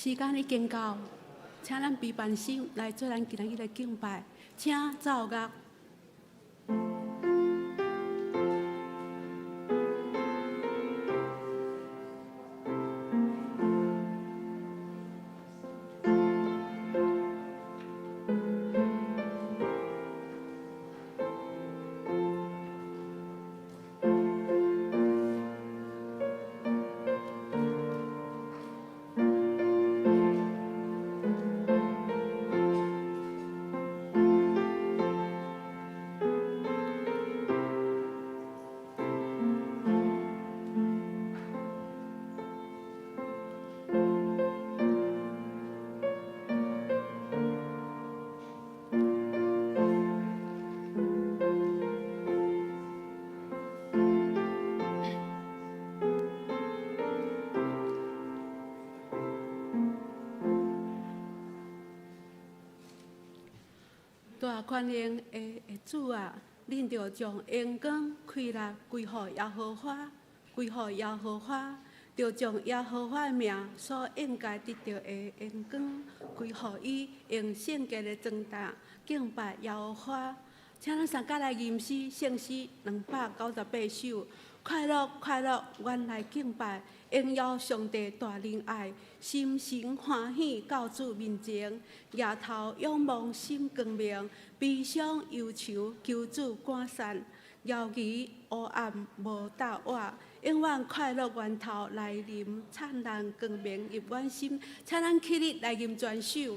時間已經到，請咱備辦心來做咱今仔日的敬拜，請奏樂。大權能的主啊，恁著將榮光氣力歸予耶和華，歸予耶和華，著將耶和華的名所應該得著的榮光歸予伊，用聖潔的裝扮敬拜耶和華。請咱三家來吟詩，聖詩298首，快樂快樂，阮來敬拜，榮耀上帝大仁愛，心神歡喜到主面前，額頭仰望心光明，悲傷憂愁求主趕散，猶疑烏暗無答案，永遠快樂源頭來臨，燦爛光明入阮心，請咱起立來吟全首。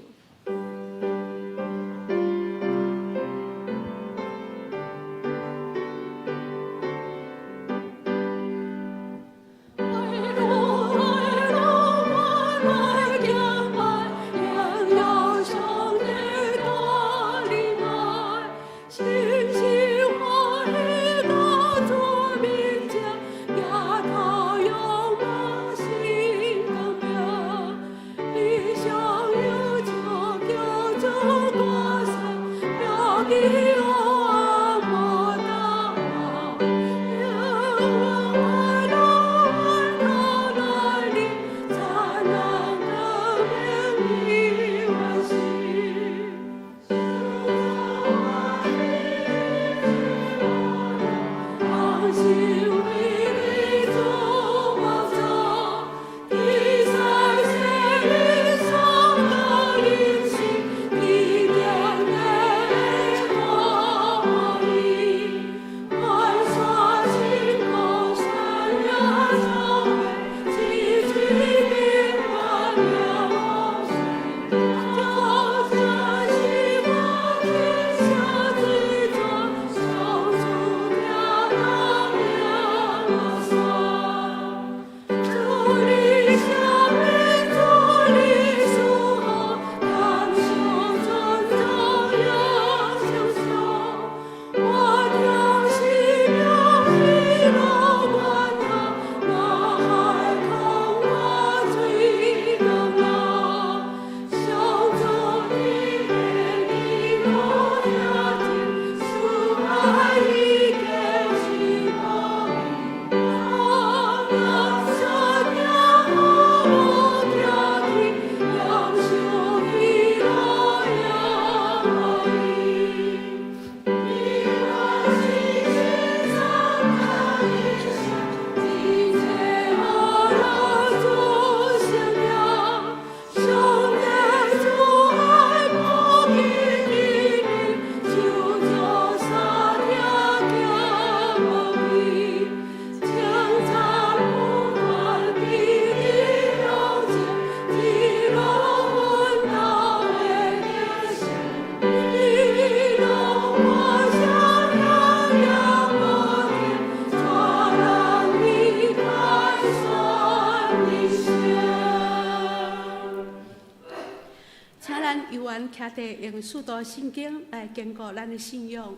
徛佇用使徒信經來堅固咱的信仰。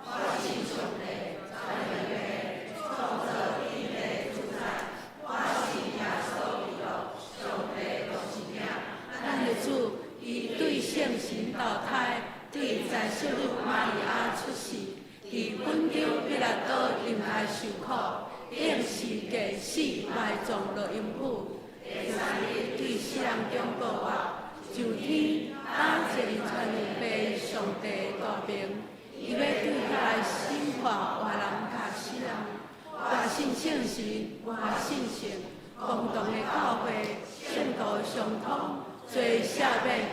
我信上帝，全能的創造天地主宰。我信耶穌基督，上帝獨生子。咱的主，伊對聖神投胎，對在聖女瑪利亞出世，佇本丟彼拉多蔭下受苦，釘十字架死，埋葬落陰府。第第三日對死人中復活，上天擔一个傳父上帝大名，伊欲對遐來審判活人佮死人。我信聖神，我信聖公同的教會，聖徒相通，罪赦免，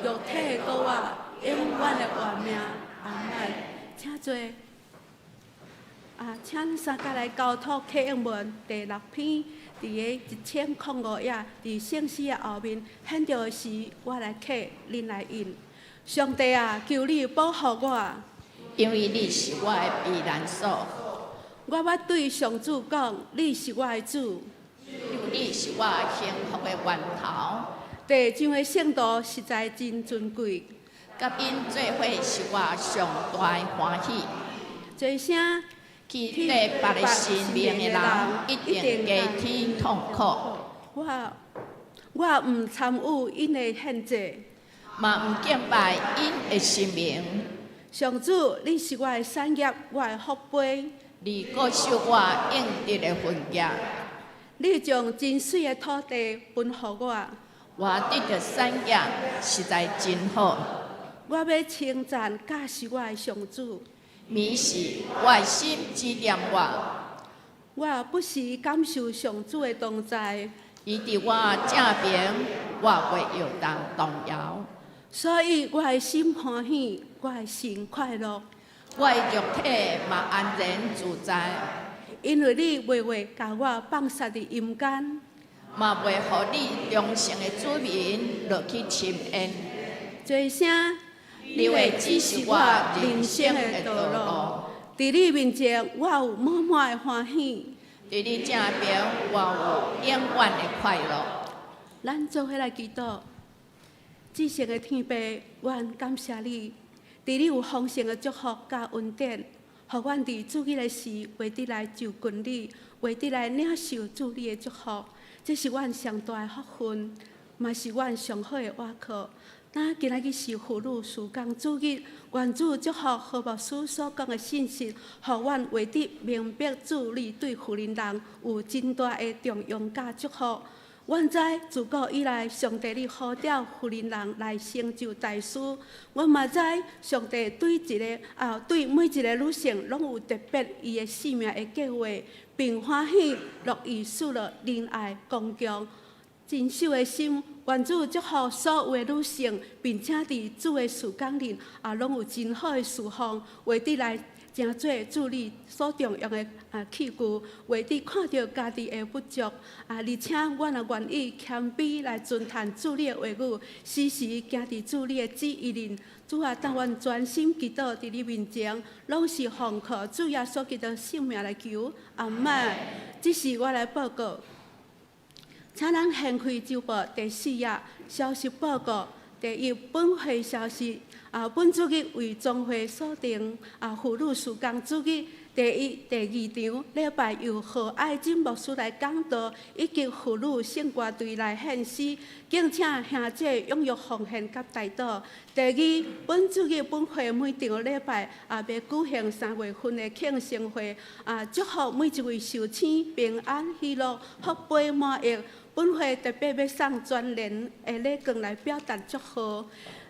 肉體的復活，永遠的活命。阿門。請坐。啊，請三家來交託啟應文第六篇，佇个1005頁，佇聖詩的後面，現著時我來啟，恁來應。上帝啊，求你保護我，因為你是我的避難所。我捌對上主講，你是我的主，你是我幸福的源頭。地上的聖徒實在真尊貴，佮𪜶做伙是我上大的歡喜。齊聲。去綴別个神明的人，一定加添痛苦。我毋參與𪜶的獻祭，嘛毋敬拜𪜶的神明。上主，你是我的產業，我的福杯。你固守我應得的份額。你將真媠的土地分予我。我得著產業，實在真好。我欲稱讚教示我的上主。暝時我的心指點我。我不時感受上主的同在。伊佇我正爿，我袂搖動動搖。所以我的心歡喜，我的神快樂。我的肉體嘛安然自在。因為你袂會共我放殺佇陰間，嘛袂予你忠誠的子民落去深淵。齊聲。你會指示我人生的道路。佇你面前，我有滿滿的歡喜。佇你正爿，我有永遠的快樂。咱做伙來祈禱，至聖的天父，阮感謝你，佇你有豐盛的祝福佮恩典，予阮佇主日的時，會得來就近你，會得來領受主你的祝福。這是阮上大的福分，嘛是阮上好的倚靠。那今仔日是婦女事工主日，願主祝福何牧師所講的信息，予阮會得明白主你對婦人人有真大的重用佮祝福。阮知自古以來，上帝你呼召婦人人來成就大事。阮嘛知上帝對一个啊，對每一个女性攏有特別伊的生命的計劃，並歡喜樂意失落仁愛剛強。珍守的心，願主祝福所有的女性，並且佇主的事工裡也攏有真好的侍奉，會得來成做主你所重用的啊器具，會得看著家己的不足啊，而且阮也願意謙卑來尊嘆主你的話語，時時行佇主你的旨意裡。主啊，當阮專心祈禱佇你面前，攏是奉靠主耶穌基督聖名來求。阿們。這是我來報告。請咱掀開週報第四頁消息報告。第一，本會消息啊，本主日為總會所定啊，婦女事工主日第一、第二場禮拜由何愛珍牧師來講道，以及婦女聖歌隊來獻詩，敬請兄姐踴躍奉獻佮代禱。第二，本主日本會每場禮拜啊，欲舉行3月份的慶生會啊，祝福每一位壽星平安喜樂、福杯滿溢。本會特別欲送專人的禮券來表達祝賀。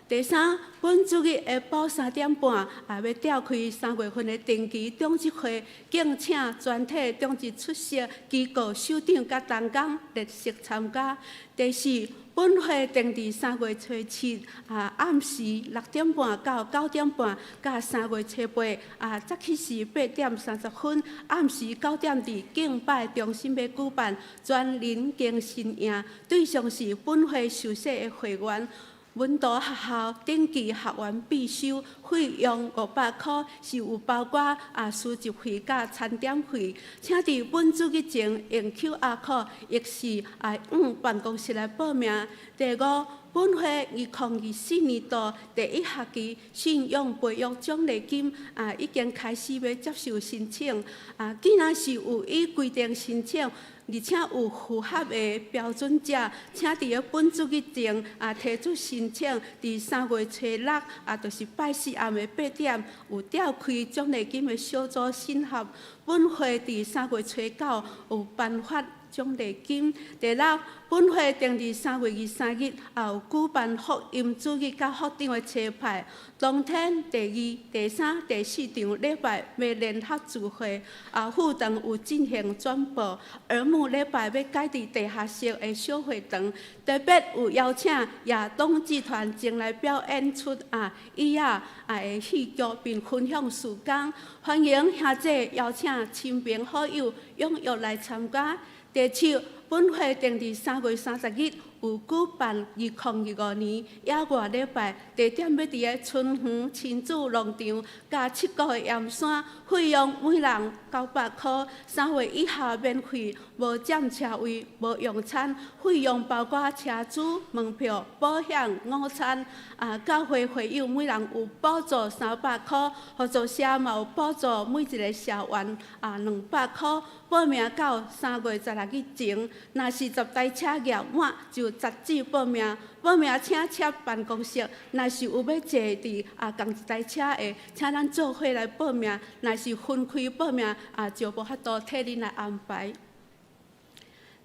第三，本主日下晡3點半啊，欲召開3月份的定期長執會，敬請全體長執出席，機構首長佮同工列席參加。第四，本會定佇3月初七啊，暗時6點半到9點半，佮3月初八啊，早起時8點30分，暗時9點佇敬拜中心欲舉辦全人更新營，對象是本會受洗的會員。門徒學校登記學員必修費用500箍，是有包括啊書籍費佮餐點費。請佇本主日前用 QR code，抑是啊往辦公室來報名。第五，本會2024年度第一學期信仰培育獎勵金啊，已經開始欲接受申請。啊，既然是有依規定申請，而且有符合的標準者，請佇個本主日前啊提出申請，佇3月初六啊，就是拜四暗的8點，有召開獎勵金的小組審核。本會佇3月初九有頒發獎勵金。第六，本會定佇3月23日也有舉辦福音主日佮福長的差派。當天第二、第三、第四場禮拜欲聯合聚會，啊，副堂有進行轉播。兒牧禮拜欲改佇地下室的小會堂，特別有邀請亞東劇團前來表演出啊，伊仔啊的戲劇，並分享事工。歡迎兄弟邀請親朋好友踴躍來參加。第七，本會定佇3月30日有舉辦2025年野外禮拜，地點欲佇个春園親子農場佮七股的鹽山，費用每人900箍，3歲以下免費，無佔車位，無用餐，費用包括車資、門票、保險、午餐。啊，教會會友每人有補助300箍，合作社嘛有補助每一个社員啊200箍。報名到3月16日前，若是10台車額滿就截止報名。報名請洽辦公室。若是有欲坐佇啊仝一台車的，請咱做伙來報名。若是分開報名，啊就無法度替恁來安排。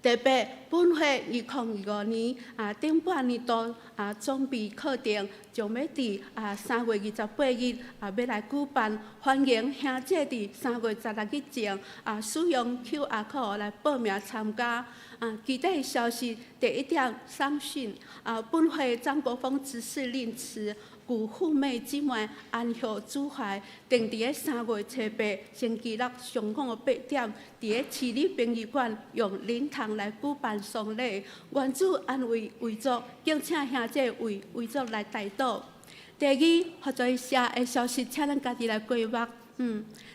特別本會2025年啊頂半年度啊準備課程，將欲佇啊3月28日啊欲來舉辦，歡迎兄弟佇3月16日前啊使用 QR code 來報名參加。啊，期待消息第一點喪訊啊，本會張國峰執事令慈。舊父妹姊妹安孝主懷，定佇个3月初8星期六上午8點，佇个市立殯儀館用靈堂來舉辦喪禮。願主安慰遺族，敬請兄弟為遺族來代禱。第二，合作社的消息，請咱家己來規劃。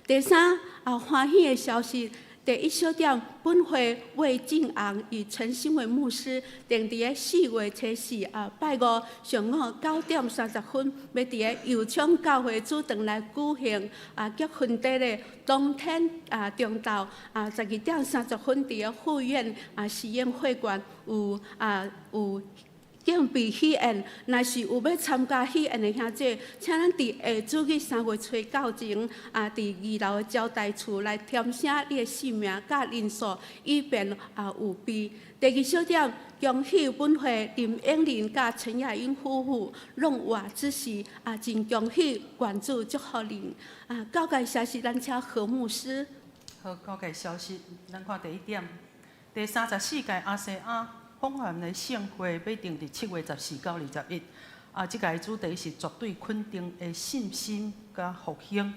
第三，啊，歡喜的消息。第一小點，本會魏進昂與陳新偉牧師定佇个4月初四啊，拜五上午9點30分，欲佇个右昌教會主堂來舉行啊結婚典禮。當天啊中晝啊12點30分，佇个富苑啊實驗會館有啊有敬拜喜宴，若是有欲參加喜宴的兄弟，請咱佇下主日3月初九前，啊，佇二樓的招待處來填寫你的姓名佮人數，以便啊有備。第二小點，恭喜本會林英玲佮陳亞英夫婦弄瓦之喜，啊，真恭喜，願主祝福恁。啊，告解消息，咱請何牧師。好，告解消息，咱看第一點，第34屆亞細亞訪韓的盛會欲定佇7月14到21，啊，這屆主題是絕對肯定的信心佮復興，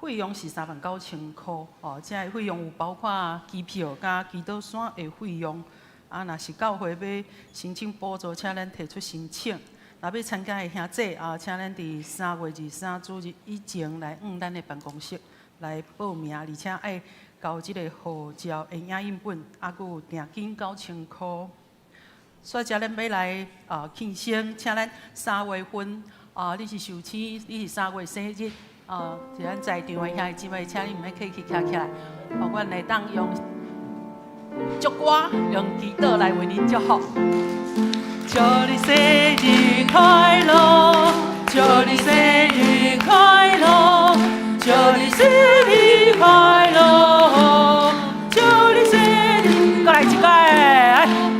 費用是39,000箍，哦，這个費用有包括機票佮祈禱衫的費用。啊，若是教會欲申請補助，請咱提出申請。若欲參加的兄弟啊，請咱佇3月23主日以前來往咱的辦公室來報名，而且愛交這个護照的影印本，啊，閣有訂金9000箍。所以，遮咱欲來啊慶生，請咱三月份啊，你是壽星，你是三月生日啊，是咱在場的兄弟姊妹，請你毋免客氣徛起來，予阮會當用祝歌，用祈禱來為你祝福。祝你生日快樂，祝你生日快樂，祝你生日快樂，祝你生日，閣來一擺。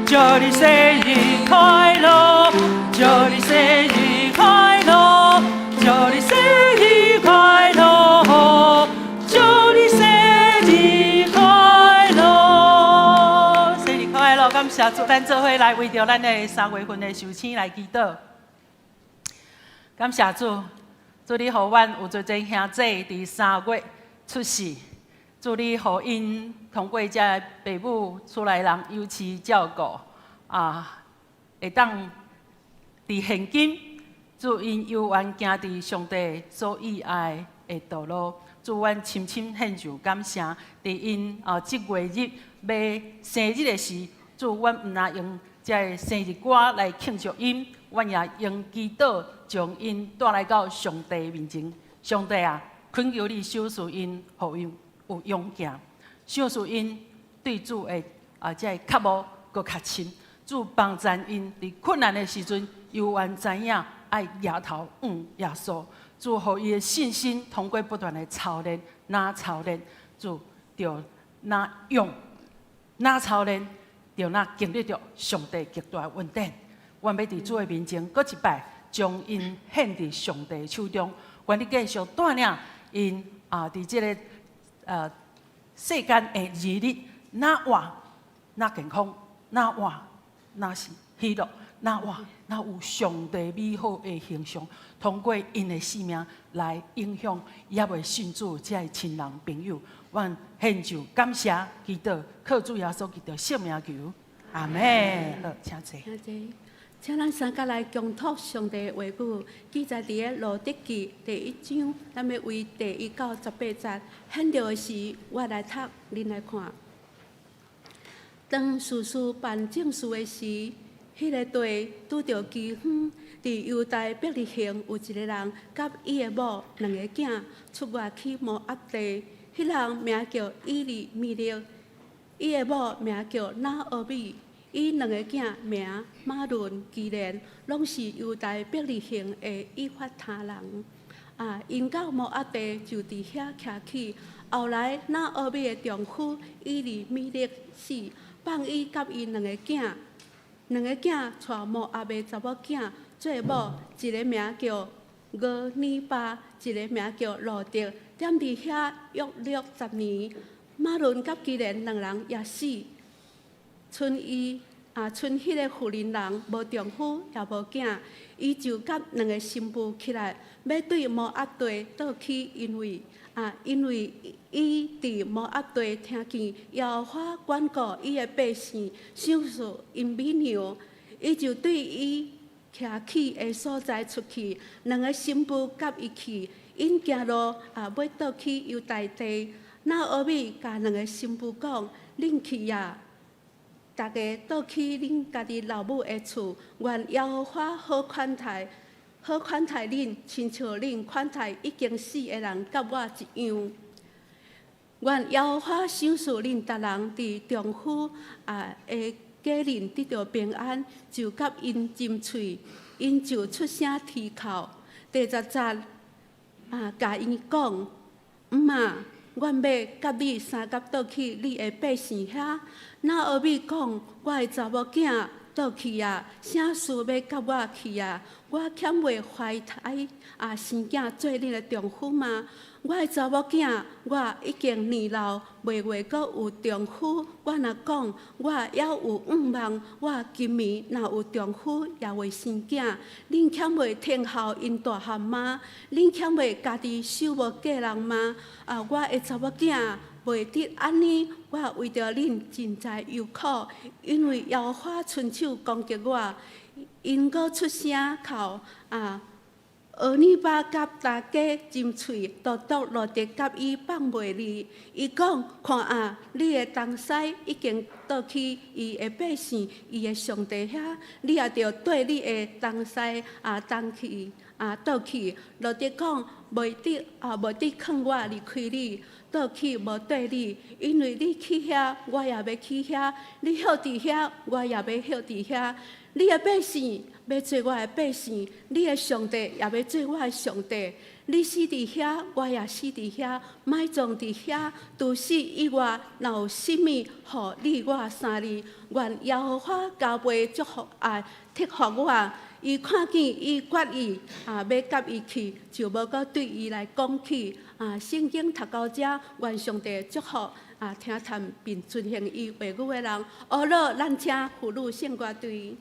祝你生日快樂，祝你生日快樂，祝你生日快樂，祝你生日快樂，生日快樂！感謝主，咱做伙來為著咱的三月份的壽星來祈禱。感謝主，主你予阮有濟濟兄弟佇三月出世。主你予𪜶通過這爸母厝內人扶持照顧，啊，會當佇現今，主𪜶猶原行佇上帝所喜愛的道路。主，阮深深獻上感謝，佇𪜶啊這月日欲生日的時，主，阮毋但用這个生日歌來慶祝𪜶，阮也用祈禱將𪜶帶來到上帝面前。上帝啊，懇求你賞賜𪜶，予𪜶有勇行，賞賜𪜶對主的啊，這个渴慕閣較深。主幫贊𪜶佇困難的時陣，猶原知影愛舉頭望耶穌。主予伊的信心通過不斷的操練，若操練，主就若勇。若操練，就若經歷著上帝極大的恩典。阮欲佇主的面前，閣一擺將𪜶獻佇上帝手中，願你繼續帶領𪜶啊，佇這个世間的日日，若活若健康，若活若是喜樂，若活若有上帝美好的形象，通過𪜶的生命來影響猶未信主這个親人朋友。阮獻上感謝，祈禱，靠主耶穌基督聖名求，阿們。好，請坐。請坐。請咱三佮來共讀上帝的話語，記載佇个路得記第一章，咱欲為第一到十八節。現著的是我來讀，恁來看。當士師辦正事的時，彼个地拄著饑荒，佇猶大伯利恆有一个人，佮伊的某兩个囝出外去摩押地。彼人名叫以利米勒，伊的某名叫拿俄米。伊兩個囝名瑪倫、基連，攏是猶大伯利恆的以法他人。啊，𪜶到摩押地就佇遐徛起。後來拿俄米的丈夫以利米勒死，放伊佮伊兩個囝，兩個囝娶摩押的查某囝做某，一个名叫俄尼巴，一个名叫路得，踮佇遐約略十年。瑪倫佮基連兩人也死。賰伊啊，賰彼个婦人人無丈夫也無囝，伊就佮兩个新婦起來，欲對摩押地倒去，因為啊，因為伊佇摩押地聽見耶和華管顧伊的百姓，賞賜𪜶米糧，伊就對伊徛起的所在出去，兩个新婦佮伊去，𪜶行路啊，欲倒去猶大地。拿俄米共兩个新婦講：恁去啊！逐家倒去恁家己老母的厝，願耶和華好款待，好款待恁，親像恁款待已經死的人佮我一樣。願耶和華賞賜恁逐人佇丈夫啊的家人得著平安，就佮𪜶斟喙，𪜶就出聲啼哭。第十節啊，共𪜶講，毋啊。阮欲佮你相佮倒去你的百姓遐。拿俄米講，我的查某囝倒去啊，啥事欲佮我去啊？我欠袂懷胎啊生囝做恁的丈夫嗎？我的查某囝，我已經年老，袂袂閣有丈夫。我若講，我猶有向望，我今暝若有丈夫，也袂生囝。恁欠袂聽候𪜶大漢嗎？恁欠袂家己守無嫁人嗎？啊，我的查某囝袂得按呢，我為著恁真在憂苦，因為耶和華伸手攻擊我，𪜶閣出聲哭啊！俄尼巴佮大家斟喙，獨獨路得佮伊放袂離。伊講：看啊，你的東西已經倒去伊的百姓、伊的上帝遐，你也著綴你的東西啊，東去啊，倒去。路得講：袂得啊，袂得勸我離開你，倒去無綴你，因為你去遐，我也欲去遐；你歇佇遐，我也欲歇佇遐。你的百姓欲做我的百姓，你的上帝也欲做我的上帝。你死佇遐，我也死佇遐，埋葬佇遐。除此以外，若有啥物予你我相離，願耶和華加倍祝福啊，懲罰我。伊看見伊決意啊，欲佮伊去，就無閣對伊來講起。啊，聖經讀到遮，願上帝祝福啊，聽談並遵行伊話語的人。好了，咱請婦女聖歌隊。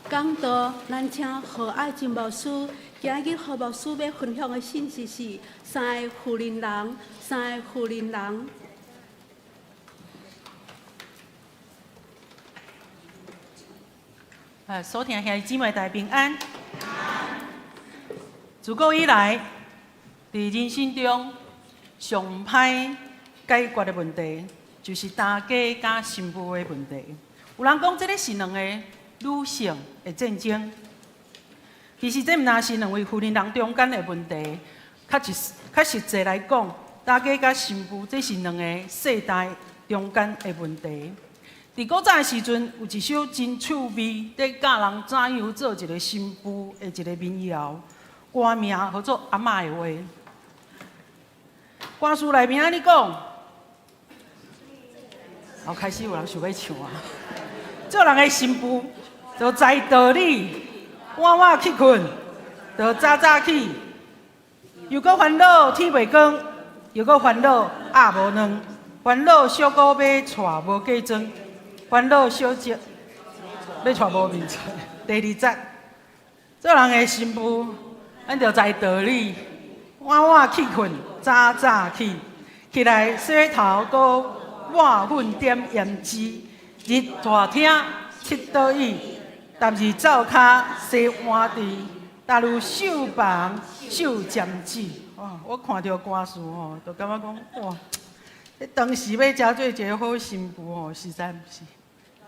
講道，咱請何愛珍牧師。今日何牧師欲分享的信息是三个婦人人，三个婦人人。所聽兄弟姊妹大家平安。自古以來，佇人生中上歹解決的問題，就是大家佮新婦的問題。有人講，這个是兩個女性的戰爭。其實這毋但是兩位婦人人中間的問題，較實較實際來講，大家佮新婦這是兩個世代中間的問題。佇古早的時陣，有一首真趣味，咧教人怎樣做一個新婦的一個民謠，歌名號做《阿嬤的話》。歌詞內面按呢講，哦，開始有人想欲唱啊！做人的新婦，就知道理，晚晚去睏，就早早起，又閣煩惱天袂光，又閣煩惱鴨無卵，煩惱小姑欲娶無嫁妝，煩惱小叔欲娶無面出。第二節，做人的新婦，咱著知道理，晚晚去睏，早早起，起來洗頭，閣抹粉點胭脂，入大廳拭桌椅，踏入灶跤洗碗池，踏入繡房繡針黹。哇！我看著歌詞吼，就感覺講哇，這當時欲成做一个好新婦吼，實在毋是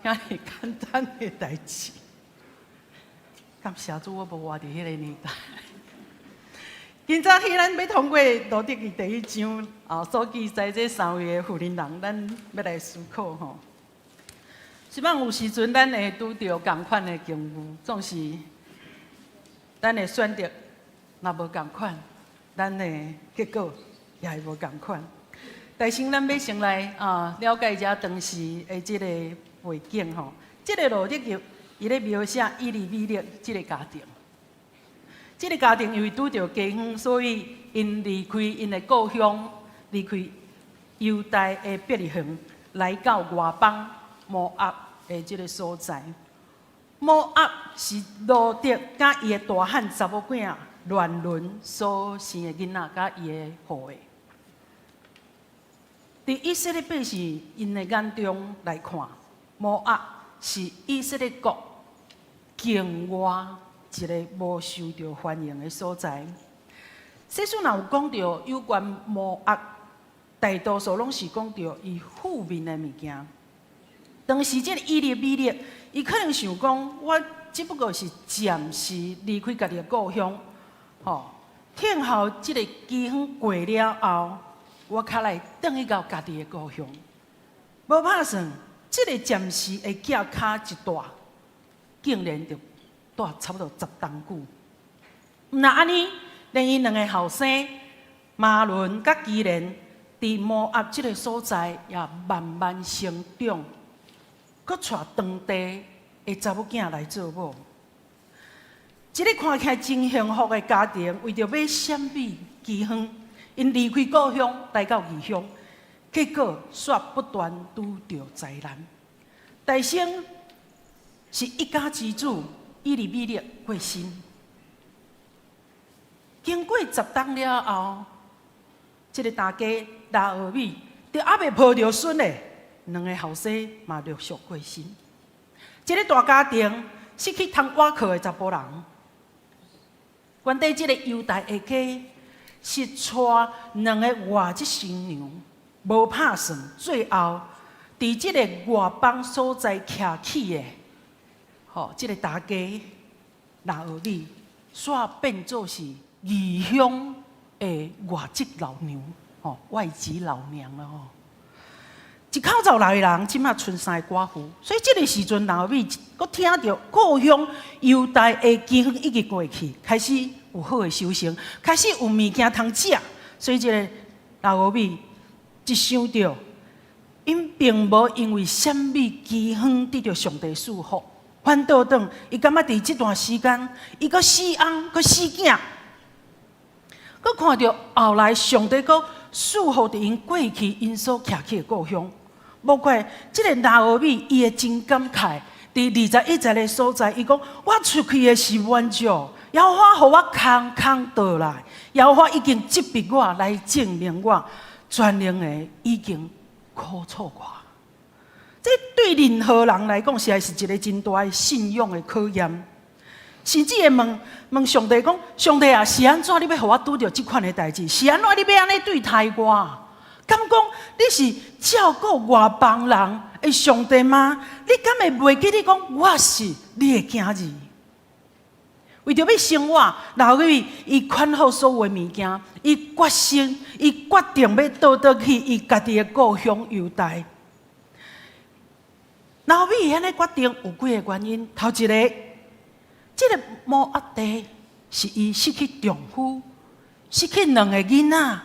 遐爾簡單的代誌。感謝主，我無活佇彼个年代。今早起咱欲通過路得記第一章啊，所記載這三位的婦人人，咱欲來思考吼。希望有時陣咱會拄著仝款的境遇，總是咱的選擇若無仝款，咱的結果也會無仝款。但是咱欲先來啊了解一下當時的這個背景吼。這个路得記伊咧描寫以利米勒這个家庭。這个家庭因為拄著饑荒，所以𪜶離開𪜶的故鄉，離開猶大的伯利恆，來到外邦摩押的這个所在。摩押是路得佮伊的大漢查某囝亂倫所生的囡仔，佮伊的後裔。佇以色列百姓𪜶的眼中來看，摩押是以色列國境外一个無受著歡迎的所在。聖書若有講著有關摩押，大多數攏是講著伊負面的物件。當時這个以利米勒，伊可能想講，我只不過是暫時離開家己的故鄉，吼，等候這个饑荒過了後，我較來轉去到家己的故鄉。無拍算，這个暫時的寄跤一蹛，竟然就蹛差不多十冬久。毋但按呢，連𪜶兩个後生瑪倫佮基連，佇摩押這个所在也慢慢成長，閣娶當地的查某囝來做某。這个看起來真幸福的家庭，為著欲閃避饑荒，𪜶離開故鄉來到異鄉，結果煞不斷拄著災難。大先是一家之主以利米勒過身，經過十冬了後，這个大家拿俄米就猶未抱著孫咧，兩个後生嘛陸續過身。這个大家庭失去通倚靠的查埔人，原底這个猶大的家是娶兩个外籍新娘，無拍算，最後佇這个外邦所在徛起的，吼，這个大家拿俄米，煞變做是異鄉的外籍老娘，吼，外籍老娘了吼。一口十六个人，這馬賰三个寡婦，所以這个時陣，拿俄米閣聽著故鄉猶大的饑荒已經過去，開始有好的收成，開始有物件通食，所以這个拿俄米一想著，𪜶並無因為啥物饑荒得著上帝賜福，反倒轉，伊感覺佇這段時間，伊閣死翁，閣死囝，閣看著後來上帝閣賜福佇𪜶過去𪜶所徛起的故鄉。無怪這个拿俄米，伊會真感慨，佇21節的所在，伊講：我出去的是滿足，耶和華予我空空倒來，耶和華已經責備我來證明我全能的已經苦楚我。這對任何人來講，實在是一个真大的信仰的考驗。甚至會問問上帝講：上帝啊，是按怎你欲予我拄著這款的代誌？是按怎你欲按呢對待我？敢講你是照顧外邦人的上帝嗎？你敢會袂記得講我是你的囝兒？為著欲生活，拿俄米伊款好所有的物件，伊決心，伊決定欲倒轉去伊家己的故鄉猶大。拿俄米按呢決定有幾个原因，頭一个，這个摩押地是伊失去丈夫、失去兩个囡仔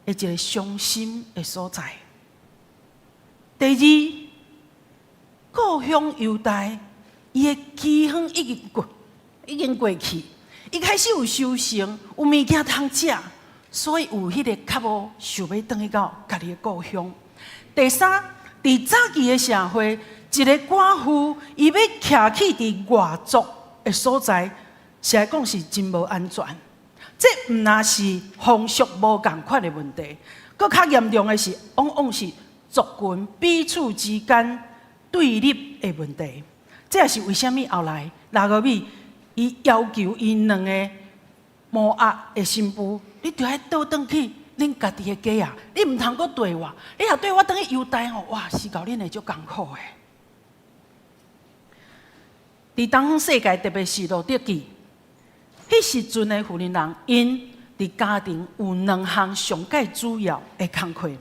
的一个傷心的所在。第二，故鄉猶大，伊的饑荒已經過去，伊開始有收成，有物件通食，所以有彼个渴慕，想欲轉去到家己的故鄉。第三，佇早期的社會，一个寡婦伊欲徛起佇外族的所在，實在講是真無安全。這毋但是風俗無仝款的問題，閣較嚴重的是，往往是族群彼此之間對立的問題。這也是為啥物後來拿俄米伊要求𪜶兩个摩押的新婦，你著愛倒轉去恁家己的家啊！你毋通閣綴我，你若綴我轉去猶大吼，哇，是予恁會足艱苦的。佇東方世界，特別是路得記，彼時陣的婦人人，𪜶佇家庭有兩項上蓋主要的工課。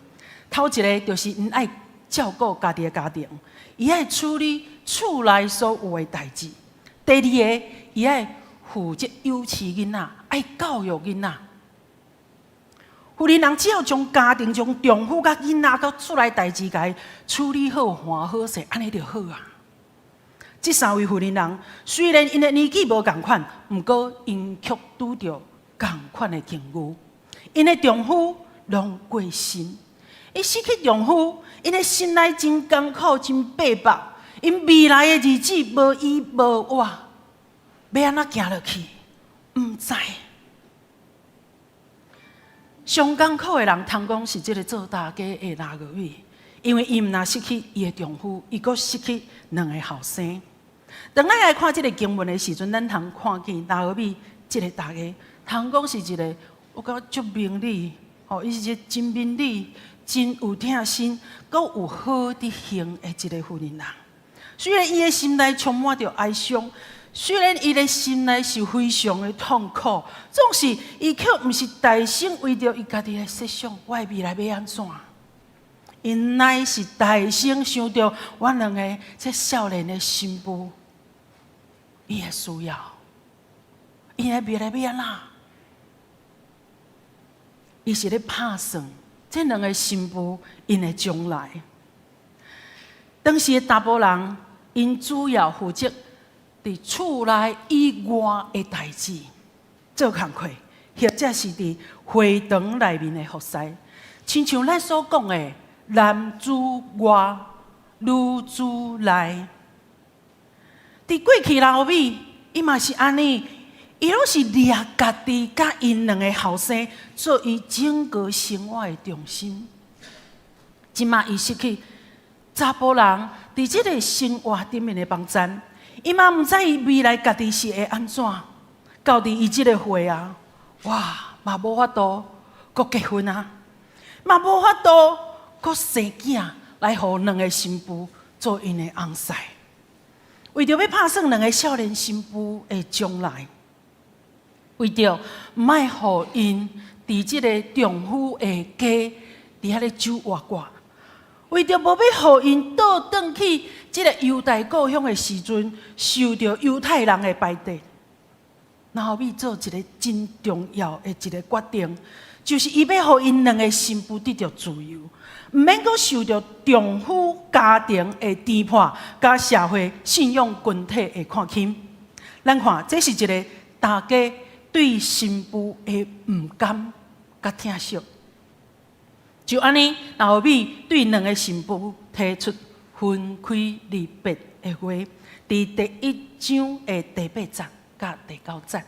頭一个就是𪜶愛照顧家己的家庭，伊愛處理厝內所有的代誌。第二个，伊愛負責養飼囡仔，愛教育囡仔。婦人人只要將家庭、將丈夫佮囡仔佮厝內代誌共處理好、看好勢，按呢就好啊。這三位婦人人雖然𪜶的年紀無仝款，毋過𪜶卻拄著仝款的境遇。𪜶的丈夫攏過身，伊失去丈夫，𪜶的心內真艱苦、真逼迫。𪜶未來的日子無依無倚，欲按怎行落去？毋知。上艱苦的人，通講是這个做大家的拿俄米，因為伊毋但失去伊的丈夫，伊閣失去兩个後生。當咱來看這个經文的時陣，咱通看見拿俄米這个大家，通講是一个我感覺足明理，吼，伊是一个真明理、真有疼心、閣有好德行的一个婦人人。雖然伊的心內充滿著哀傷，雖然伊的心內是非常的痛苦，總是伊卻毋是大聲為著伊家己的設想，我的未來欲按怎？伊乃是大聲想著阮兩个這少年的新婦，伊的需要，伊的未來欲按怎？伊是咧拍算這兩个新婦𪜶的將來。當時的查埔人，𪜶主要負責佇厝內以外的代誌做工課，或者是佇會堂內面的服侍，親像咱所講的男主外，女主內。佇過去拿俄米，伊嘛是按呢，伊攏是掠家己佮𪜶兩个後生做伊整個生活的重心。這馬伊失去查埔人佇這个生活頂面的幫贊，伊嘛毋知伊未來家己是會按怎。到佇伊這个歲啊，哇，嘛無法度閣結婚啊，嘛無法度閣生囝來予兩个新婦做𪜶的翁婿。為著欲拍算兩个少年新婦的將來，為著毋愛予𪜶佇這个丈夫的家佇遐咧守活寡，為著無欲予𪜶倒轉去這个猶大故鄉的時陣，受著猶太人的排擠。拿俄米做一个真重要的一个決定，就是伊欲予𪜶兩个新婦得著自由，毋免閣受著丈夫家庭的牽絆，佮社會信仰群體的看輕。咱看，這是一个大家對新婦的毋甘佮疼惜。就按呢，拿俄米對兩个新婦提出分開離別的話，佇第一章的第八節佮第九節。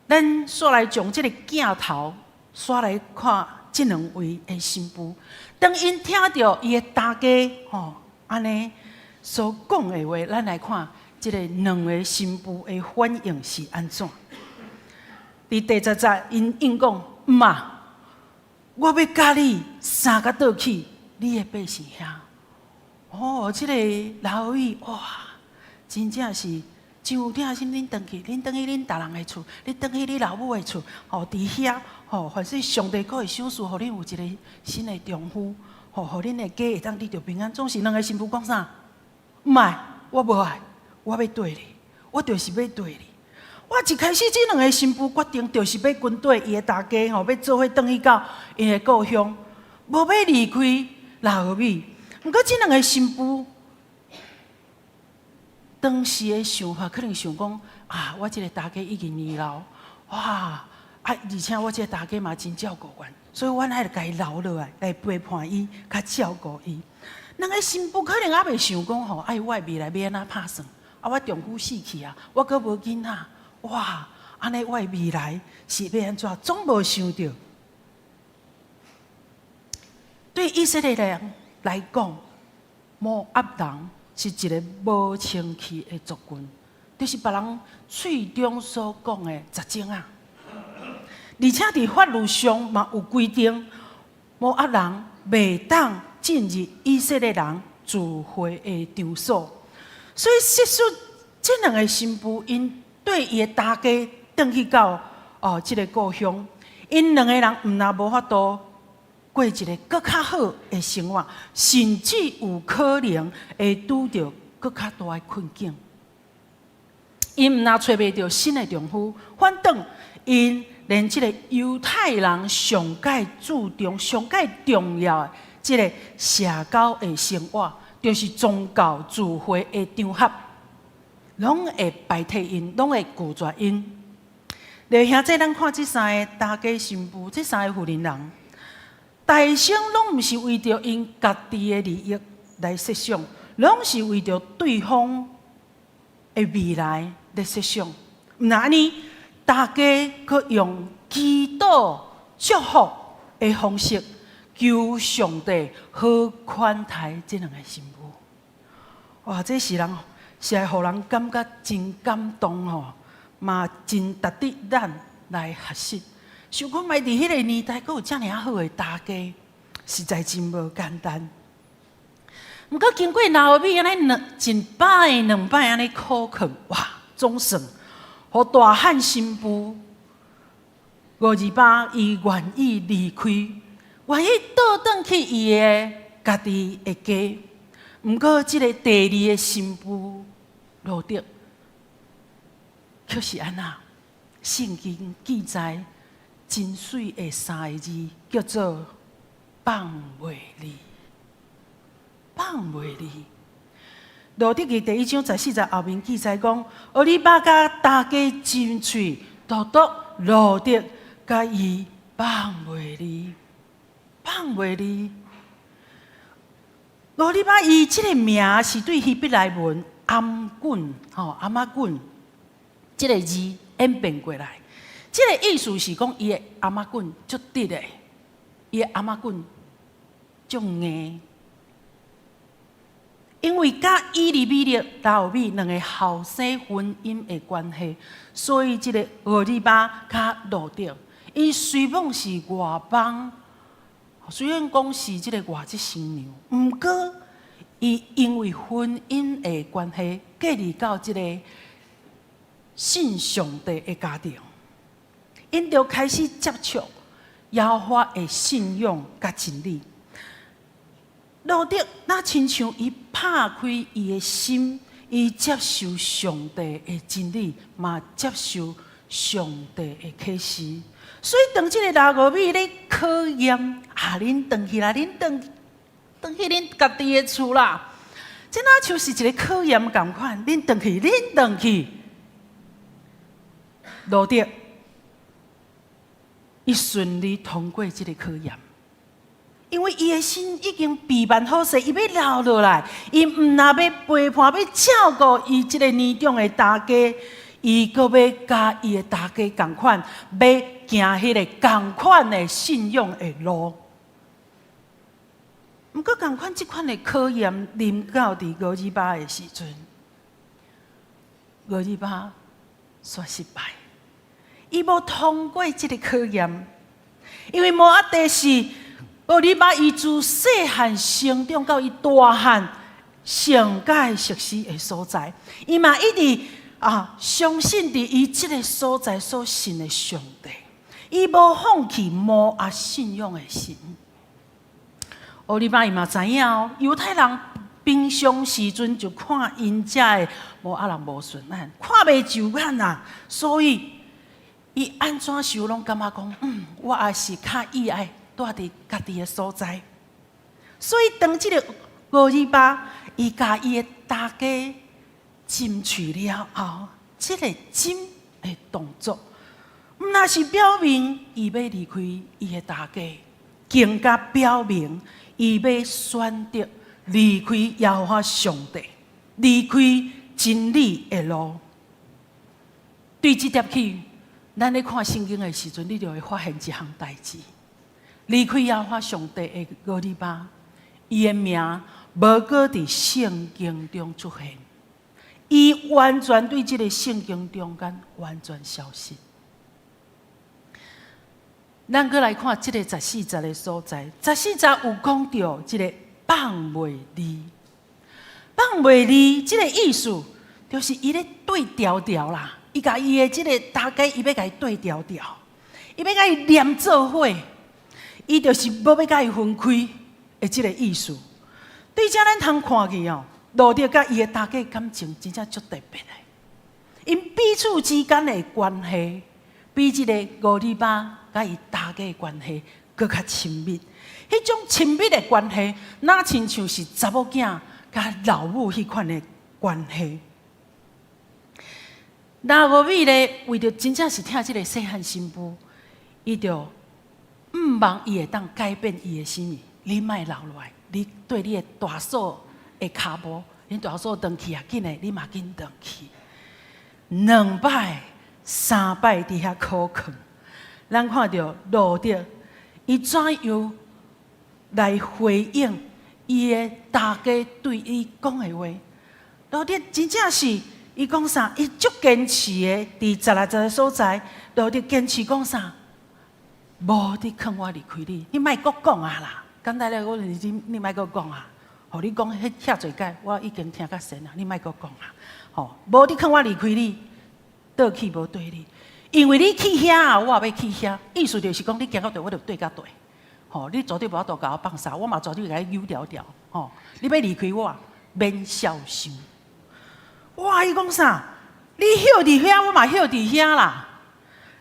咱煞來將這个鏡頭煞來看這兩位的新婦，當𪜶聽著伊的大家吼按呢所講的話，咱來看這个兩个新婦的反應是按怎？佇第十節，𪜶應講：毋啊，我欲佮你相佮倒去你的百姓遐。哦，這个拿俄米哇，真正是真有疼心。恁轉去，恁轉去恁大人的厝，你轉去你老母的厝，吼，佇遐，吼，凡是上帝閣會賞賜，予恁有一个新的丈夫，吼，予恁的家會當得著平安。總是兩个新婦講啥？毋愛，我無愛，我欲綴你，我就是欲綴你。我一開始這兩个新婦決定，就是欲跟綴伊的大家吼，欲做伙轉去到𪜶的故鄉，無欲離開拿俄米。毋過這兩个新婦當時的想法，可能想講啊，我這个大家已經年老，哇啊，而且我這个大家嘛真照顧阮，所以阮愛共伊留落來，來陪伴伊，較照顧伊。兩个新婦可能猶未想講吼，哎，我的未來欲按怎拍算？啊，我丈夫死去啊，我閣無囡仔，哇！按呢我的未來是欲按怎？總無想著。對以色列人來講，摩押人是一个無清氣的族群，就是別人喙中所講的雜種仔。而且佇法律上嘛有規定，摩押人袂當進入以色列人聚會的場所。所以，實質這兩个新婦，𪜶綴伊的大家轉去到哦這个故鄉，𪜶兩个人毋但無法度過一个閣較好的生活，甚至有可能會拄著閣較大的困境。𪜶毋但揣袂著新的丈夫，反轉𪜶連這个猶太人上蓋注重、上蓋重要的這个社交的生活，就是宗教聚會的場合，攏會排斥𪜶，攏會拒絕𪜶。弟兄姊妹，咱看這三个大家新婦，這三个婦人人，大聲攏毋是為著𪜶家己的利益來設想，攏是為著對方的未來來設想。毋但按呢，大家閣用祈禱祝福的方式，求上帝好寬待這兩个新婦。哇！這是人是會予人感覺真感動吼，嘛真值得咱來學習。想看覓佇彼个年代，閣有遮爾好的大家，實在真無簡單。毋過經過拿俄米按呢兩一擺兩擺按呢苦勸，哇，總算，予大漢新婦俄珥巴伊願意離開，願意倒轉去伊的家己的家。毋過這个第二个新婦路得，卻是按怎？聖經記載真媠的三个字，叫做放袂離，放袂離。路得記第一章十四節後面記載講，俄珥巴佮大家真喙，獨獨路得共伊放袂離，放袂離。俄珥巴伊這个名是對希伯來文頷頸吼頷仔頸這个字演變過來，這个意思是講伊的頷仔頸足直的，伊的頷仔頸足硬。因為佮以利米勒、拿俄米兩个後生婚姻的關係，所以這个俄珥巴佮路得，𪜶雖罔是外邦，雖然講是這个外籍新娘，毋過伊因為婚姻的關係，嫁入到這个信上帝的家庭，𪜶就開始接觸耶和華的信仰佮真理。路得若親像伊拍開伊的心，伊接受上帝的真理，嘛接受上帝的啟示。所以當這個拿俄米咧考驗，啊，恁轉去啦，恁轉轉去恁家己的厝啦。這若像是一個考驗仝款，恁轉去，恁轉去，路得伊順利通過這個考驗，因為伊的心已經備辦好勢，伊欲留落來，伊毋但欲陪伴，欲照顧伊這個年長的大家，伊閣欲佮伊的大家仝款，欲行彼个仝款的信仰的路。毋過仝款這款的考驗臨到佇俄珥巴的時陣，俄珥巴煞失敗，伊無通過這個考驗，因為摩押地是俄珥巴伊自細漢成長到伊大漢上蓋熟悉的所在，伊嘛一直啊相信佇伊這个所在所信的上帝，伊無放棄摩押信仰的神。俄珥巴伊嘛知影哦，猶太人平常時陣就看𪜶遮的摩押人無順眼，看袂就眼啊，所以伊按怎想攏感覺講，我也是較意愛蹛佇家己的所在。所以當這個俄珥巴伊共伊的大家斟喙了後，這个斟的動作，毋但是表明伊欲離開伊的大家，更加表明伊欲選擇離開耶和華上帝，離開真理的路。對這點起，咱咧看聖經的時陣，你就會發現一項代誌：離開耶和華上帝的俄珥巴，伊的名無閣佇聖經中出現，伊完全對這个聖經中間完全消失。咱閣來看這个十四節的所在，十四節有講著這个放袂離，放袂離這个意思，就是伊咧對調調啦，伊共伊的這个大家，伊欲共伊對調調，伊欲共伊黏做伙，伊就是無欲共伊分開的這个意思。對這咱通看見哦，路得佮伊的大家感情真正足特別的，𪜶彼此之間的關係，比這个俄珥巴佮伊大家的關係閣較親密。彼種親密的關係，若親像是查某囝佮老母彼款的關係。拿俄米咧，為著真正是疼這个細漢新婦，伊就毋望伊會當改變伊的心意。你莫留落來，你綴你的大嫂的跤步，恁大嫂轉去啊，緊的，你嘛緊轉去。兩擺、三擺佇遐苦勸，咱看著路得，伊怎樣來回應伊的大家對伊講的話？路得真正是伊講啥？伊足堅持的，佇十六節的所在，路得堅持講啥？無得勸我離開你，你莫閣講啊啦！簡單來講，你你莫閣講啊！予你講彼遐濟擺，我已經聽甲神啊！你莫閣講啊！吼，無得勸我離開你，倒去無綴你，因為你去遐，我也欲去遐。意思就是講，你行到佗，我就綴到佗。吼，你絕對無法度共我放捒，我嘛絕對共你扭調調。吼，你欲離開我，免痟想。哇！伊講啥？你歇佇遐，我嘛歇佇遐啦。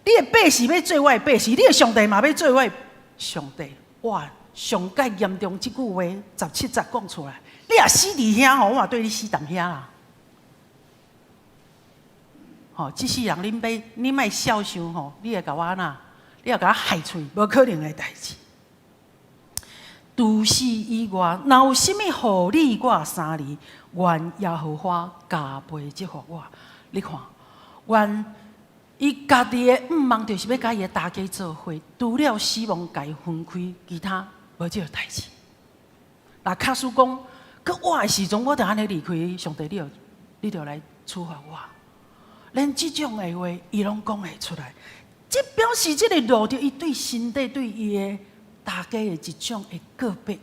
你的百姓欲做我的百姓，你的上帝嘛欲做我的上帝。哇！上蓋嚴重這句話，十七節講出來，你若死佇遐吼，我嘛綴你死佇遐啦。吼，這世人恁欲，你莫痟想吼，你會共我按怎？你會共我害喙，無可能的代誌。除此以外，若有啥物予你我相離，願耶和華加倍責罰我。你看，願伊家己的願望就是欲佮伊的大家做伙，除了死亡共伊分開，其他無這个代誌。若假使講，閣我的時陣，我就按呢離開上帝，你就來處罰我。連這種的話，伊攏講會出來，這表示這个路得伊對身體、對伊的大家的一種的告別。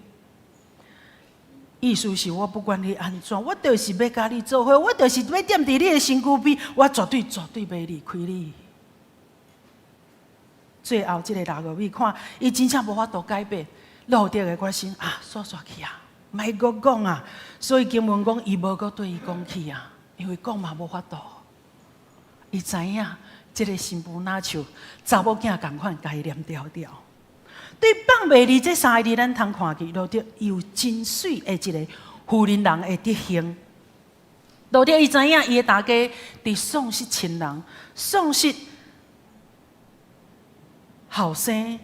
意思是我不管你按怎，我就是欲佮你做伙，我就是欲踮佇你的身軀邊，我絕對絕對袂離開你。最後，這个拿俄米看，伊真正無法度改變，路得的決心啊，煞煞去啊，莫閣講啊！所以經文講，伊無閣對伊講起啊，因為講嘛無法度。伊知影這个新婦若像查某囝仝款，共伊黏牢牢。對放袂離這三个字，咱通看見路得伊有真媠的一个婦人人的德行。路得伊知影伊的大家佇喪失親人、喪失後生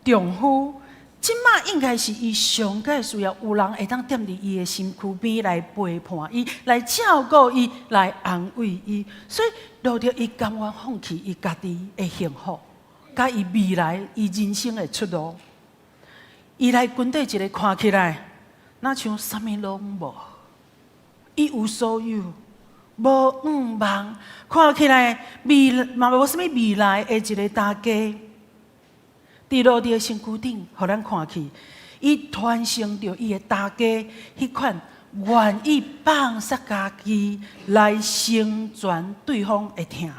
丈夫，這馬應該是伊上蓋需要有人會當踮佇伊的身軀邊來陪伴伊、來照顧伊、來安慰伊。所以路得伊甘願放棄伊家己的幸福，佮伊未來伊人生的出路，伊來跟綴一個看起來，若像啥物攏無。一無所有，無向望，看起來未嘛無啥物未來的一个大家，佇路得的身軀頂，予咱看去，伊傳承著伊的大家彼款願意放捨家己來成全對方的疼。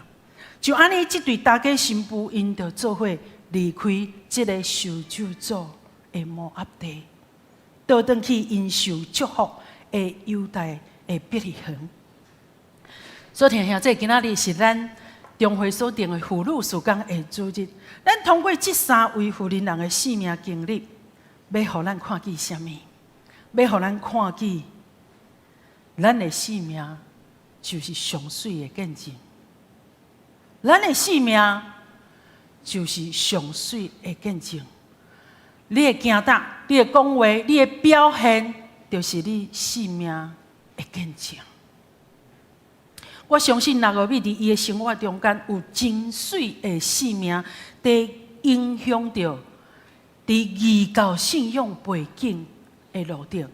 就按呢，這對大家新婦𪜶就做伙離開這个受咒詛的摩押地，倒轉去𪜶受祝福的猶大的伯利恆。所以，聽兄這今仔日是咱中會所定的婦女事工的主日。咱通過這三位婦人人的生命經歷，欲予咱看見啥物？欲予咱看見，咱的生命就是上媠的見證。咱的生命就是上媠的見證。你的行動、你的講話、你的表現，就是你生命的見證。我相信拿俄米佇伊的生活中間有真媠的生命，佇影響著佇異教信仰背景的路得，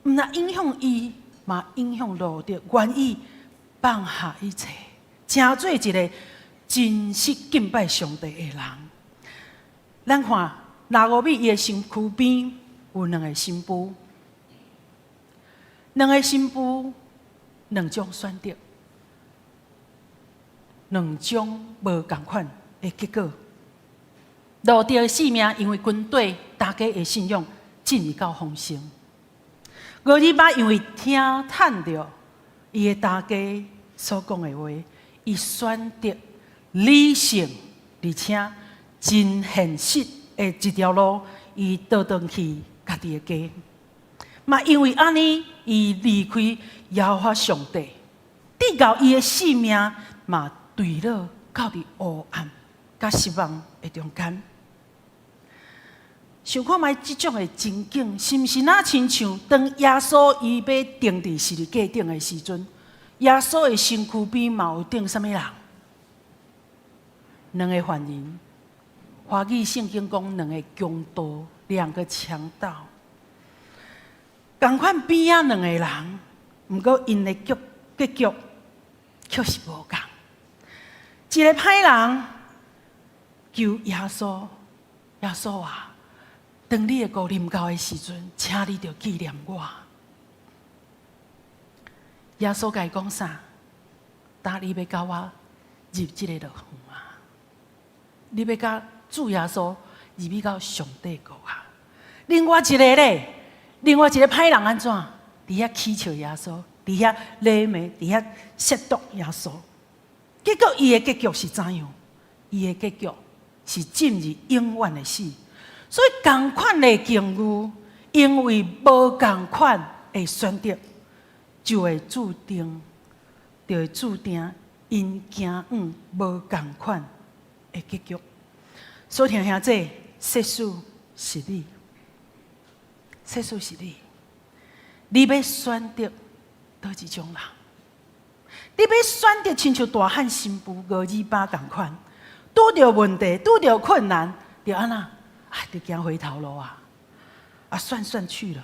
毋但影響伊，嘛影響路得，願意放下一切，成做一个真實敬拜上帝的人。咱看拿俄米伊的身軀邊有兩个新婦，兩个新婦，兩種選擇，兩種無仝款的結果。路得的生命因為跟綴大家的信仰進入到豐盛。俄珥巴因為聽趁著伊的大家所講的話，伊選擇理性而且真現實的一條路，伊倒轉去家己的家。嘛，因為按呢，伊離開耶和華上帝，直到伊的性命嘛墜落到佇黑暗佮失望的中間。想看覓這種的情景，是毋是若親像當耶穌伊欲釘佇十字架頂的時陣，耶穌的身軀邊嘛有釘啥物人？兩个犯人。華語聖經講兩个強盜，兩個強盜。仝款邊仔兩个人，毋過𪜶的結局卻是無仝。一个歹人求耶穌，耶穌啊，當你的國臨到的時陣，請你著紀念我。耶穌共伊講啥？今你欲佮我入這个樂園啊？你欲佮主耶穌入去到上帝國啊？另外一个咧？另外一个歹人按怎？佇遐取笑耶穌，佇遐詈罵，佇遐褻瀆耶穌。結果伊的結局是怎樣？伊的結局是進入永遠的死。所以仝款的境遇，因為無仝款的選擇，就會注定𪜶行往無仝款的結局。所以聽兄弟，設使是你。設使是你，你欲選擇佗一種人？你欲選擇親像大漢新婦俄珥巴仝款，拄著問題、拄著困難，就按怎？啊，就行回頭路啊！啊，算算去了。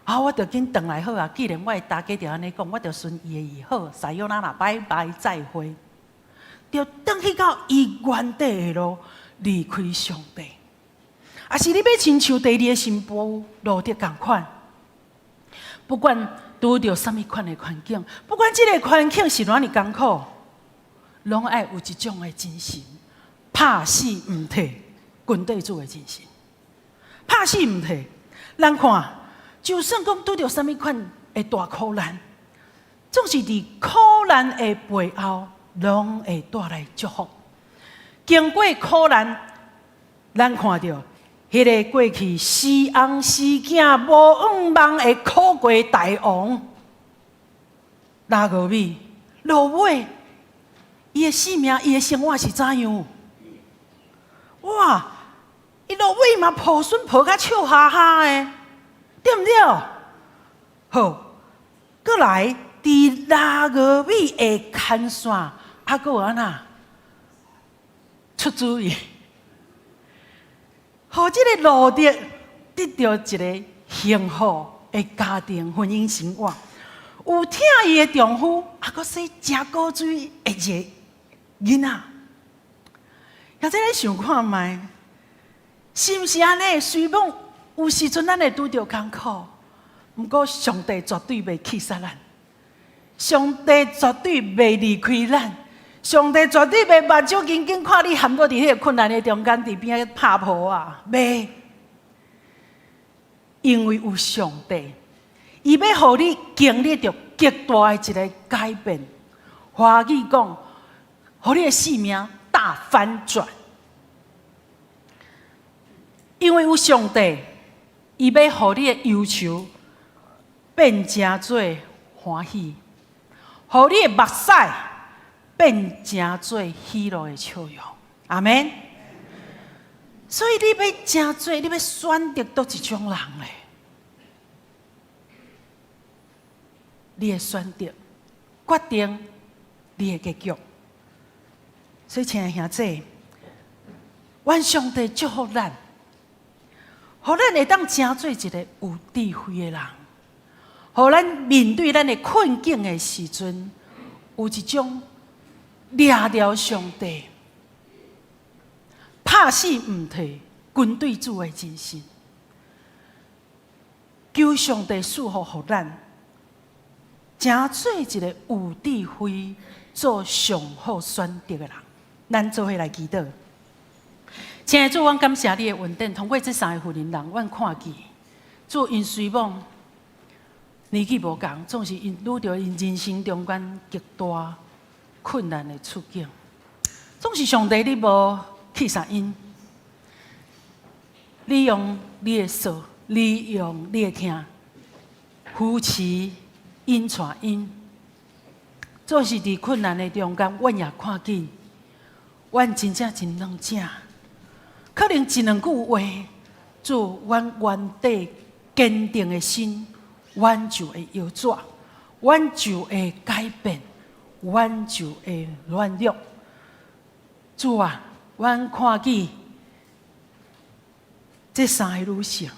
啊，我就緊轉來好啊！既然我的大家就按呢講，我就順伊的意好，さよなら，拜拜，再會。就轉去到伊原底的路，離開上帝。抑是你欲親像第二个新婦路得仝款，不管拄著啥物款的環境，不管這个環境是偌爾艱苦，攏愛有一種的精神，拍死毋退，跟綴主的精神，拍死毋退。咱看就算講拄著啥物款的大苦難，總是佇苦難的背後，攏會帶來祝福。經過苦難，咱看著彼个過去死翁死囝無向望的苦瓜大王拿俄米，落尾伊的性命、伊的生活是怎樣？哇！伊落尾嘛抱孫抱甲笑哈哈的，對毋對？好，閣來佇拿俄米的牽線，啊，閣有按怎出主意，予這个路得得著一个幸福的家庭婚姻生活。有疼伊的丈夫，啊，閣生誠古錐的一个囡仔。或者你想看覓，是毋是按呢？雖罔有時陣咱會拄著艱苦，毋過上帝絕對袂棄殺咱，上帝絕對袂離開咱，上帝絕對袂目睭緊緊看你陷落佇彼個困難的中間，佇邊仔拍噗仔，袂。因為有上帝，伊欲予你經歷著極大的一个改變。華語講，予你的性命大翻轉。因為有上帝，伊欲予你的憂愁變成做歡喜，予你的目屎變成做喜樂的笑容。阿們。所以你欲成做，你欲選擇佗一種人咧？你的選擇決定你的結局。所以，親愛兄弟，願上帝祝福咱，予咱會當成做一个有智慧的人，予咱面對咱的困境的時陣，有一種抓牢上帝、拍死毋退、跟隨主的精神。求上帝賜福予咱，成做一个有智慧、做上好選擇的人。咱做伙來祈禱。親愛的主，阮感謝你的恩典，通過這三个婦人，阮看見主𪜶雖罔年紀無仝，總是𪜶拄著𪜶人生中間極大困難的處境，總是上帝你無棄殺𪜶，你用你的手，你用你的疼扶持𪜶帶𪜶，總是佇困難的中間，阮也看見，阮真正真軟正，可能一兩句話，主，阮原底堅定的心，阮就會搖轉，阮就會改變，阮就會軟弱。主啊，阮看見這三个女性，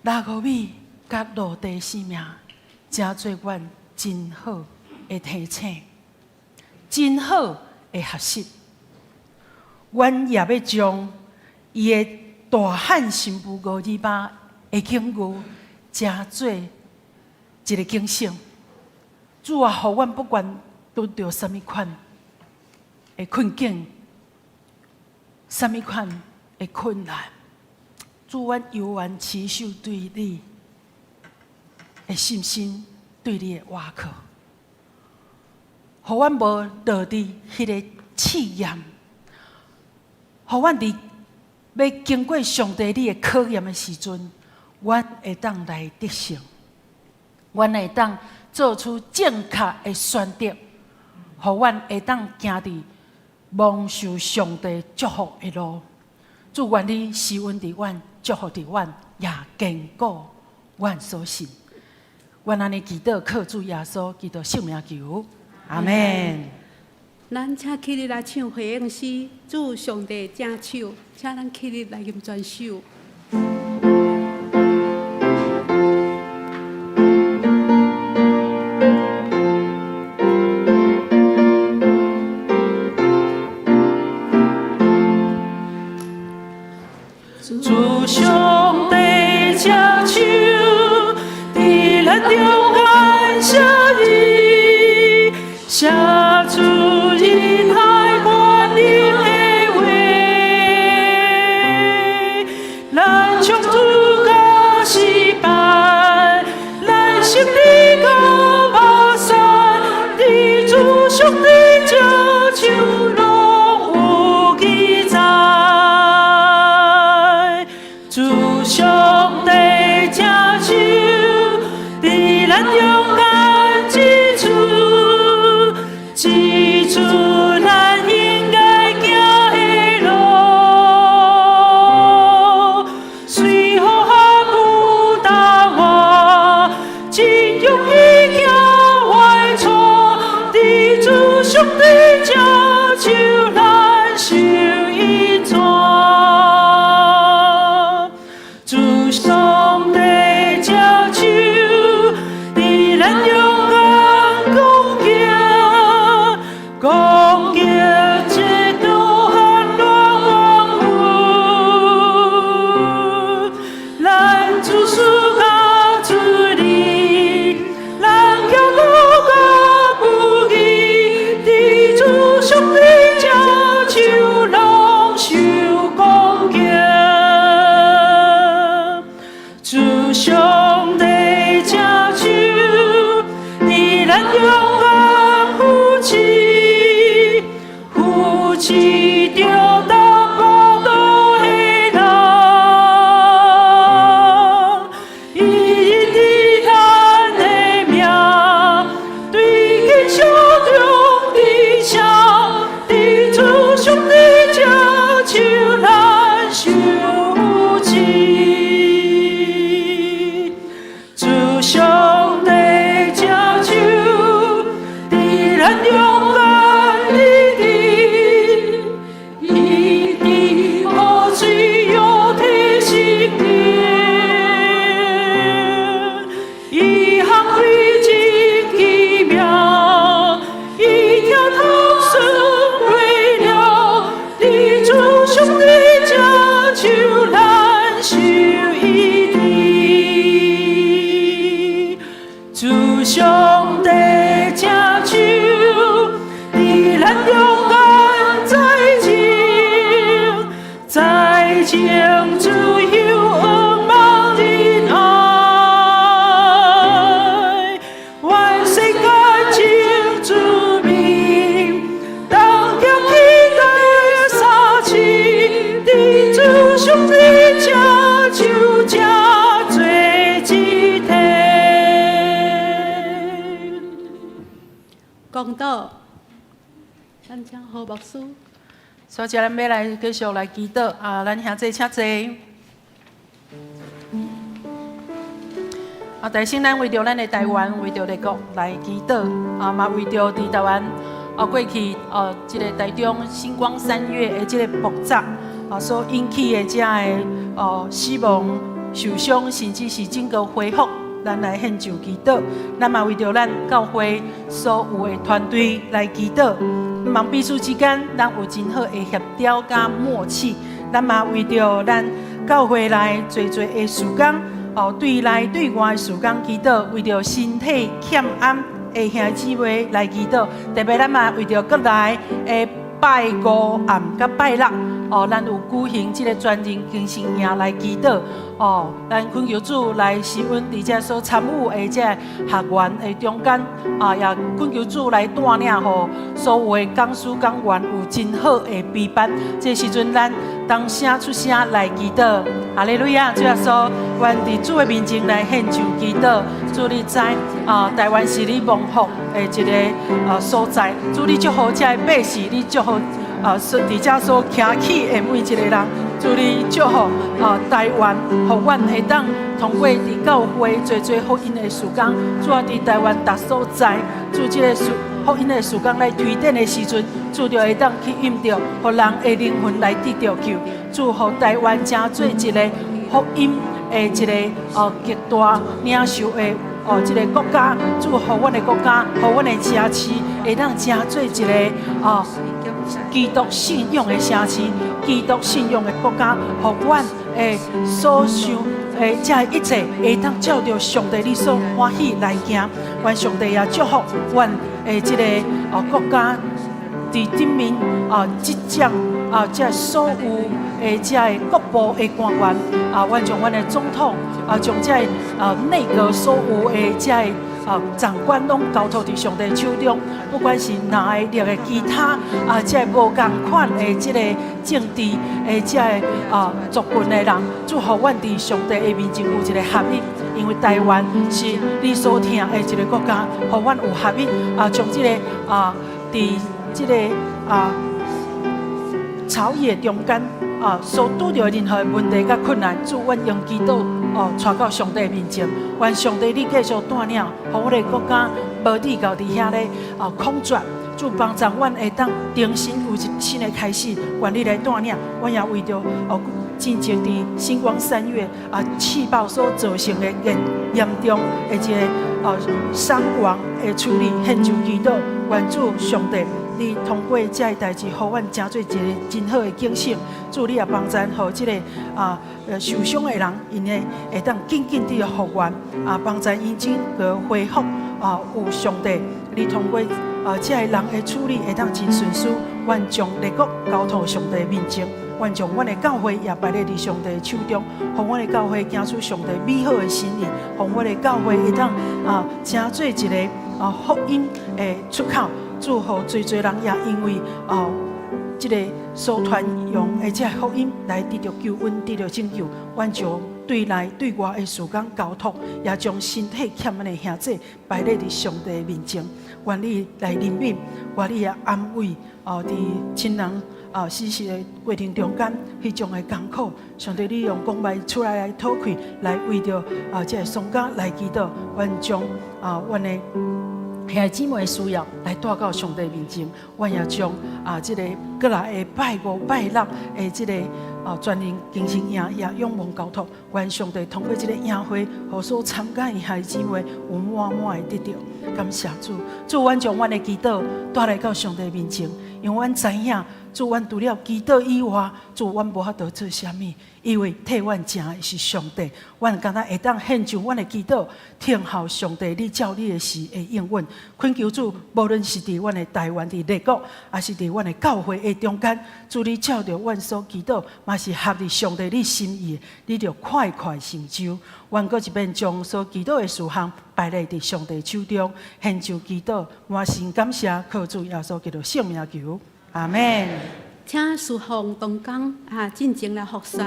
拿俄米佮路得生命，成做阮真好的提醒，真好的學習。阮也欲將伊的大漢新婦俄珥巴的境遇，成做一个警醒。主啊，予阮不管拄著啥物款的困境，啥物款的困難，主，阮猶原持守對你的信心，對你的倚靠，予阮無落佇彼个試驗，予阮佇欲經過上帝你的考驗的時陣，阮會當來得勝，阮會當做出正確的選擇，予阮會當行佇蒙受上帝祝福的路。主，願你施恩佇阮，祝福佇阮，也堅固阮所信。阮按呢祈禱，靠主耶穌基督聖名求，阿們。咱請起立來唱回應詩，主上帝正手，請咱起立來吟全首。主上帝正手，佇咱中間寫字，寫出仁愛寬容的話，咱咱中間扶持，扶持著擔寶刀的人，伊認得咱的名，對敬小中的聲，佇主上帝這手咱受扶持。主上帝這手，佇咱中間醫治，醫治予水約體聖靈，伊行為真奇妙，伊疼痛算過了，佇主上帝這手咱受醫治。主上帝這手，佇咱中間栽種，栽種自由向望仁愛，願世間情子民，當行起來三次，佇主上帝這手成做一體。講道，咱請何牧師。所以，咱欲來繼續來祈禱啊！咱兄弟請坐。啊，首先咱為著咱的台灣，為著列國來祈禱啊，嘛為著佇台灣啊過去哦，這个台中新光三越的這个爆炸啊所引起的這个哦死亡、受傷，甚至是整個恢復，咱來獻上祈禱。咱嘛為著咱教會所有的團隊來祈禱，望彼此之間，咱有真好的協調佮默契。咱嘛為著咱教會內濟濟的事工，哦，對內對外的事工祈禱，為著身體欠安的兄弟姊妹來祈禱。特別咱嘛為著國內的拜五暗佮拜六，哦，咱有舉行這个專人更新營來祈禱。哦，咱懇求主來賜阮佇這所參與的這學員的中間，啊，也懇求主來帶領予所有的講師講員有真好的陪伴。這時陣咱同聲出聲來祈禱，哈利路亞！主耶穌，願佇主的面前來獻上祈禱。主你知啊，台灣是你蒙福的一个所在。主你祝福這个百姓，你祝福啊，佇這所徛起的每一个人。主你祝福啊，台灣，予阮會當通過佇教會濟濟福音的事工，主啊，佇台灣逐所在，主這个事福音的事工來推展的時陣，主就會當去用著，予人的靈魂來得著救。主予台灣成做一个福音的一个哦極大領袖的哦這个國家，主予阮的國家，予阮的城市會當成做一个哦基督信仰的城市，基督信仰的國家，予阮的所想的這一切會當照著上帝你所歡喜來行。願上帝也祝福阮的這个哦國家佇頂面啊執掌啊這所有的這个國部的官員啊，願將阮的總統啊，將這個啊內閣所有的這个啊長官攏交託佇上帝手中，不管是哪個的其他啊，這個無仝款的這個政治的這个啊族群的人，祝福阮佇上帝的面前有一个合一，因為台灣是你所疼的一个國家，予阮有合一啊，將這個啊，佇這个啊朝野中間啊所拄著的任何問題佮困難，主阮用祈禱哦，帶到上帝面前，願上帝你繼續帶領，予阮的國家無至到佇遐咧啊空轉，主幫助阮會當重新有一新的開始，願你來帶領，阮也為著哦，真正佇新光三越啊試爆所造成的嚴嚴重的一个啊傷亡的處理，獻上祈禱，願主上帝你通過這个代誌，予阮成做一个真好的警醒。主你也幫助，予這个啊受傷的人，𪜶的會當緊緊的復原啊，幫助𪜶整個恢復啊，有上帝你通過啊這个人的處理會當真順遂。願將列國交託上帝面前，願將阮的教會也擺佇上帝的手中，予阮的教會行出上帝美好的心意，予阮的教會會當啊成做一个福音的出口，祝予濟濟人也因為這个所傳揚的這个福音來得著救恩，得著拯救。阮將對內對外的事工交託，也將身體欠阮的兄弟擺列佇上帝的面前。願你來憐憫，願你來安慰哦，佇親人死逝的過程中間，彼種的艱苦，上帝你用公麥出來來討氣，來為著這个喪家來祈禱，阮將阮的兄弟姊妹的需要來帶到上帝面前，阮也將這个閣來的拜五拜六的這个全人更新營也仰望交託，願上帝通過這个營會，予所參加的兄弟姊妹有滿滿的得著。感謝主，主，阮將阮的祈禱帶來到上帝面前，因為阮知影，主，阮除了祈禱以外，主，阮無法度做啥物，因為替阮成的是上帝，阮敢若會當獻上阮的祈禱，聽候上帝你照你的時會應允。懇求主，無論是佇阮的台灣佇列國，抑是佇阮的教會的中間，主你照著阮所祈禱，嘛是合佇上帝你心意的，你著快快成就。阮閣一遍將所祈禱的事項擺列佇上帝手中，獻上祈禱，滿心感謝，靠主耶穌基督聖名求，阿們。請事奉同工進前來服侍。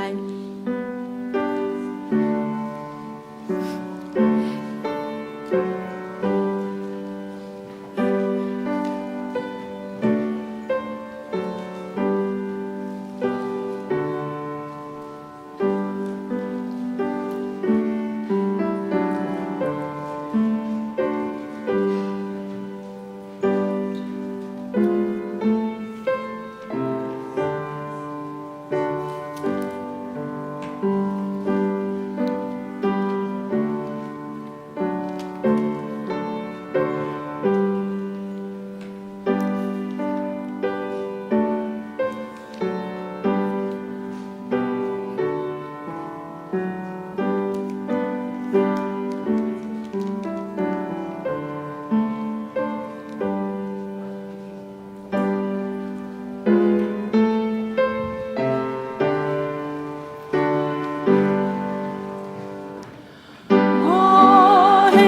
我的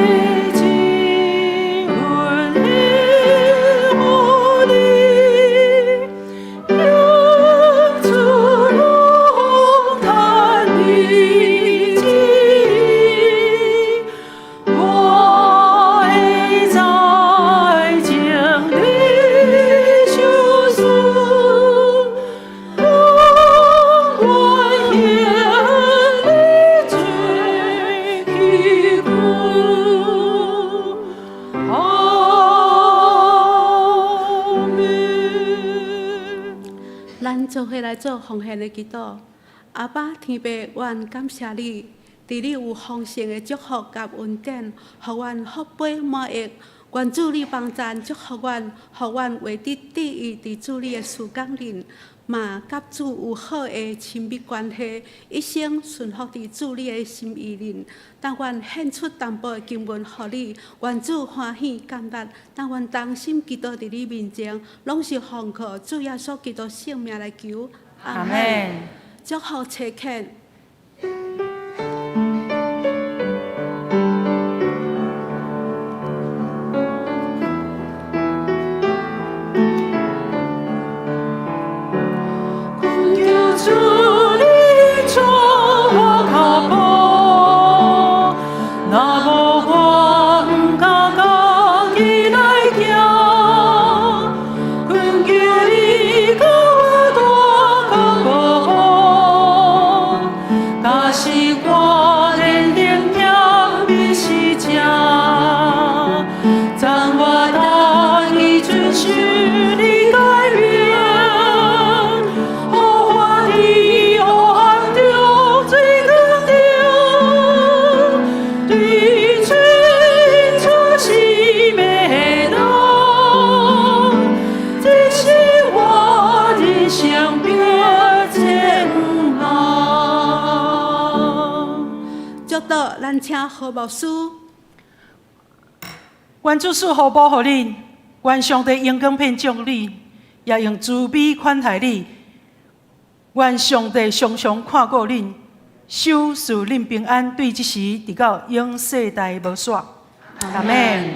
真恩予你，永存永叹的旨意，我会在经历修辞，永远献你最坚固。阿們。咱做伙來做奉獻的祈禱。阿爸天父，阮感謝你，佇你有豐盛的祝福佮恩典，予阮福杯滿溢。願主你幫贊祝福阮，予阮活佇旨意佇主你的事工裡，嘛佮主有好的親密關係，一生順服佇主你的心意裡。當阮獻出淡薄的金銀予你，願主歡喜感恩。當阮同心祈禱佇你面前，攏是奉靠主耶穌基督聖名來求。阿們。祝福齊勸。懇求主你帶我跤步，若無我毋敢家己來行。懇求你共我帶腳步，假使我年齡欠美是正，欉我等伊遵守你誡命，予我佇黑暗中做光灯，對吹出生命的路，這是我人生的展望。祝禱，咱請何牧師。願主賜福保護恁，願上帝榮光遍照你，也用慈悲款待你。願上帝常常看顧恁，手賜恁平安，對這時直到永世代無煞。阿們。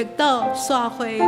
默禱散會。